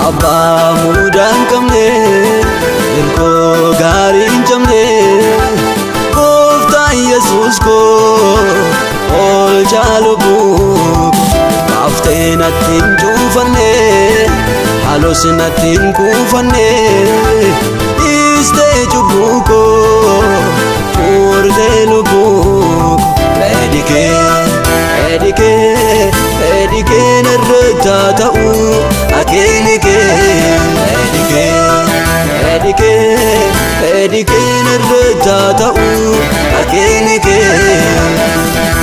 Abbaa mudaa hin qabne, hirkoo gaarii hin cabne, Gooftaa Yesuus koo oolchaa lubbuu koo. Baaftee natti hin cuufanne, haalus natti hin kuufanne, dhiistee cubbuu koo, fuurtee lubbuu koo. Fedhi kee, fedhi kee, fedhi kee narratti haa ta'u, akeekni kee. Fedhi kee, fedhi kee, fedhi kee narratti haa ta'u, akeekni kee.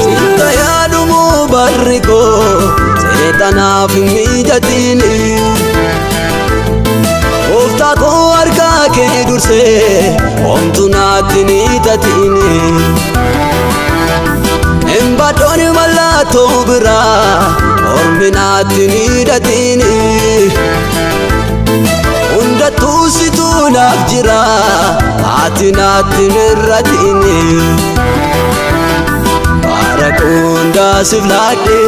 Sitta yaadumuu barri koo seexanaaf hin mijatini. Gooftaa koo harkaa kee dursee homtuu naatti ni tatini. Hin baddoon mallattoo biraa ormi naatti ni hidhatini. Hundattuu situ naaf jira ati naatti hin irratini. Bara hundaa siif laadhe,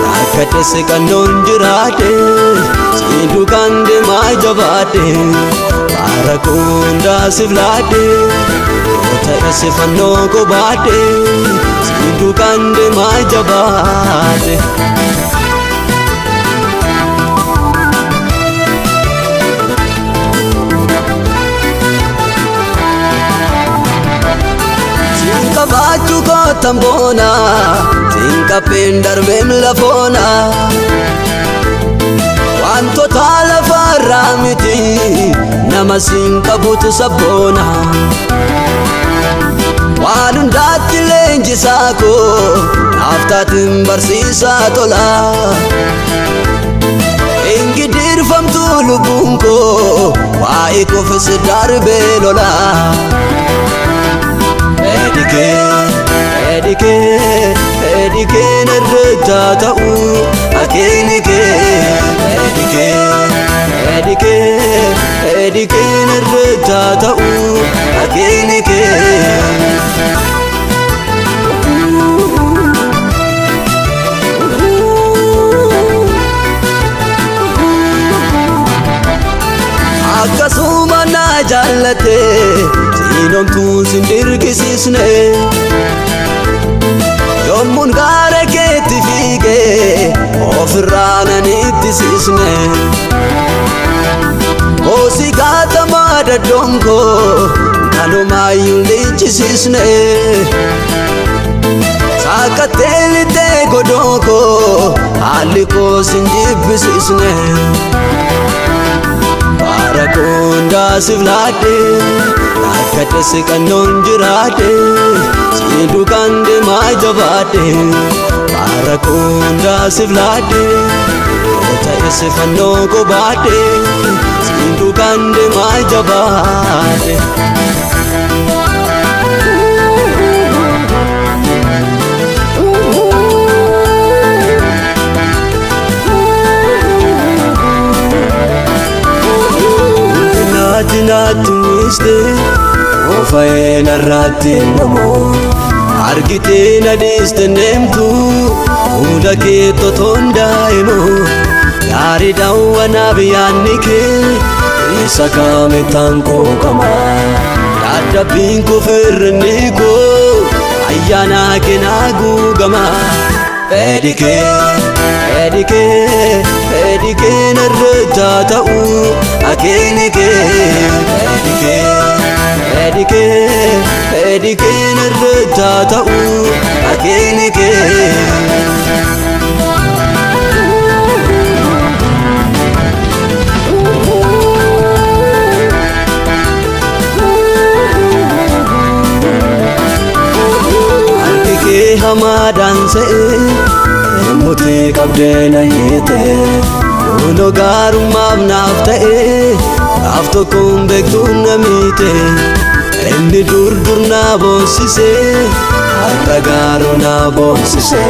rakkadhe siqannoon jiraadhe, siin duukaan deemaa jabaadhe. Bara hundaa siif laadhe, yoo ta'e si fannoo qobaadhe, siin duukaan deemaa jabaadhe. Siin qabaachuu kootan boona, siin qapheen darbeem lafoona. Wantoota lafarraa miti, nama siin qabutu sabboona. Waan hundaatti leenjisaa koo, naaf taatiin barsiisaa tola. Hin gidirfamtu lubbuun koo, waa'ee koofis darbee lola. Fedhi kee, fedhi kee, fedhi kee narratti haa ta'u, akeekni kee. Fedhi kee, fedhi kee, fedhi kee narratti haa ta'u, akeekni kee. Akkasuma na jaallate, siin homtuu sin dirqisiisne. Yommuun gaara keetti fiigee ofirraa nan ittisiisne. Koosii gaatamaa daddoon koo kanumaayyuu lichisiisne. Saakattee lixee godoo koo haalli koo sin jibbisiisne. Bara hundaa siif laadhe, rakkadhe siqannoon jiraadhe, siin duukaan deemaa jabaadhe. Bara hundaa siif laadhe, yoo ta'e si fannoo qobaadhe, siin duukaan deemaa jabaadhe. Naati naatti uwwiste, oofa'ee narraatti namu. Argitee na dhiiste deemtu, fuula kee totoon daa'imu. Gaarii daawwanaaf yaadni kee, isa kaametaan qooqama. Dadhabbiin koo firrinni koo, ayyaana kee naa guugama. Fedhi kee, fedhi kee, fedhi kee narratti haa ta'u, akeekni kee. Fedhi kee, fedhi kee, fedhi kee narratti haa ta'u, akeekni kee. Harki kee hamaadhaan se'e, murtii qabdee na hiite. Kunoo gaarummaaf naaf ta'e, gaaf tokkoon beektuun na miite. Inni dur dur na boonsise, har'a gaaruu na boonsise.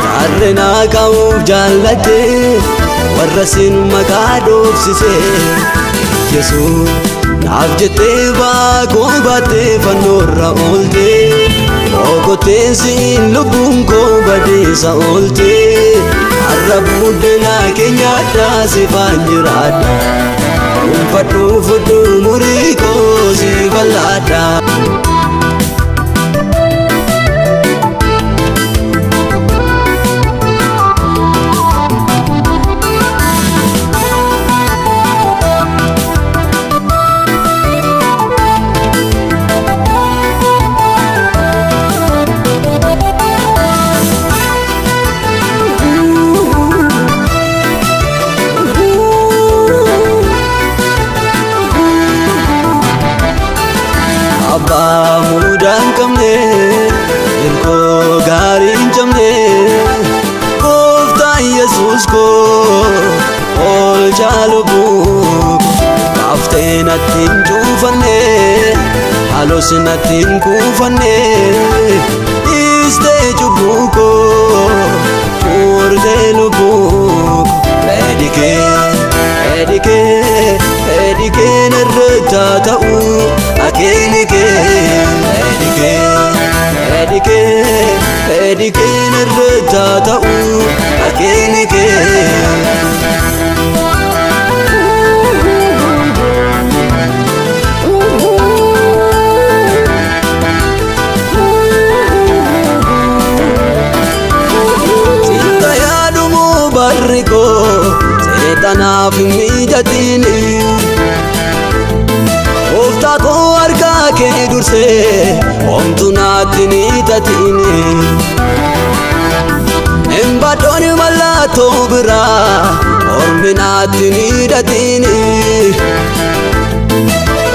Tarree na kaa'uuf jaallate, warra siin maqaa dhoofsise. Yesuus Naaf jettee baakoo baattee fannoorra ooltee Okoteen siin lubbuun koo badeessa ooltee Har'a buddeena keenyaadhaa sifaan jiraadha Dhuunfadhuu fudhuu murii koo si bal'aadha. Abbaa mudaa hin qabne hirkoo gaarii hin cabne gooftaan Yesuus koo oolchaa lubbuu kaaftee natti hin cuufanne haalus natti hin kuufanne dhiistee cubbuu koo murtee lubbuu fedhi kee fedhi kee fedhi kee narratti haa ta'u akeekni kee fedhi kee fedhi kee fedhi kee narratti haa ta'u akeekni kee. Sinta yaadumuu barri koo seexanaaf hin mijatini. Gooftaa koo harkaa kee dursee homtuu naatti ni tatini. Hin badhooni mallattoo biraa ormi naatti ni hidhatini.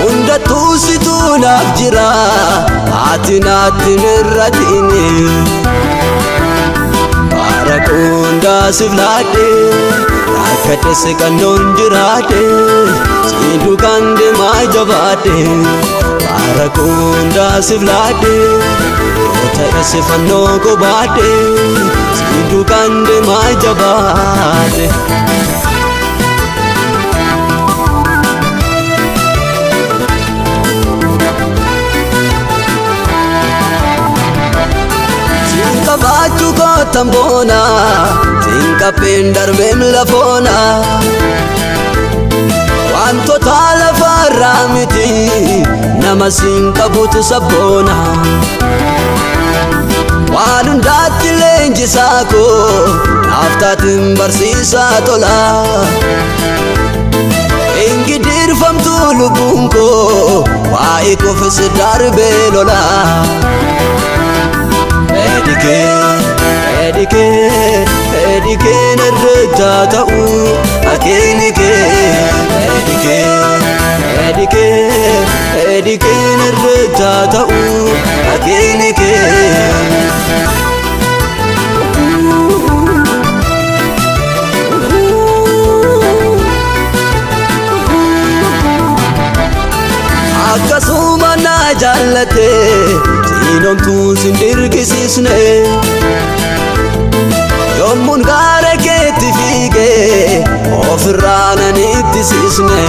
Hundattuu situu naaf jira ati naatti hin irratini. Bara hundaa siif laadhe rakkadhe siqannoon jiraadhe siin duukaan deemaa jabaadhe. Bara hundaa siif laadhe yoo ta'e si fannoo qobaadhe siin duukaan deemaa jabaadhe. Siin qabaachuu kootan boona siin qapheen darbeem lafoona wantoota lafarraa miti nama siin qabutu sabboona waan hundaatti leenjisaa koo naaf taatiin barsiisaa tola hin gidirfamtu lubbuun koo waa'ee koofis darbee lola. Fedhi kee fedhi kee fedhi kee narratti haa ta'u akeekni kee fedhi kee fedhi kee fedhi kee narratti haa ta'u akeekni kee. Akkasuma na jaallate siin homtuu sin dirqisiisne yommuun gaara keetti fiigee ofirraa nan ittisiisne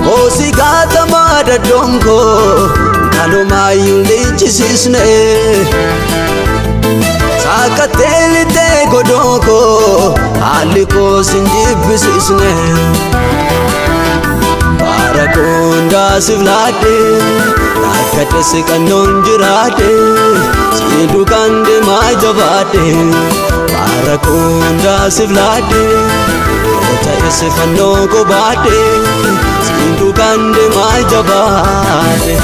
koosii gaatamaa daddoon koo kanumaayyuu lichisiisne saakkattee lixee godoo koo haalli koo sin jibbisiisne. Bara hundaa siif laadhe rakkadhe siqannoon jiraadhe siin duukaan deemaa jabaadhe. Bara hundaa siif laadhe yoo ta'e si fannoo qobaadhe siin duukaan deemaa jabaadhe.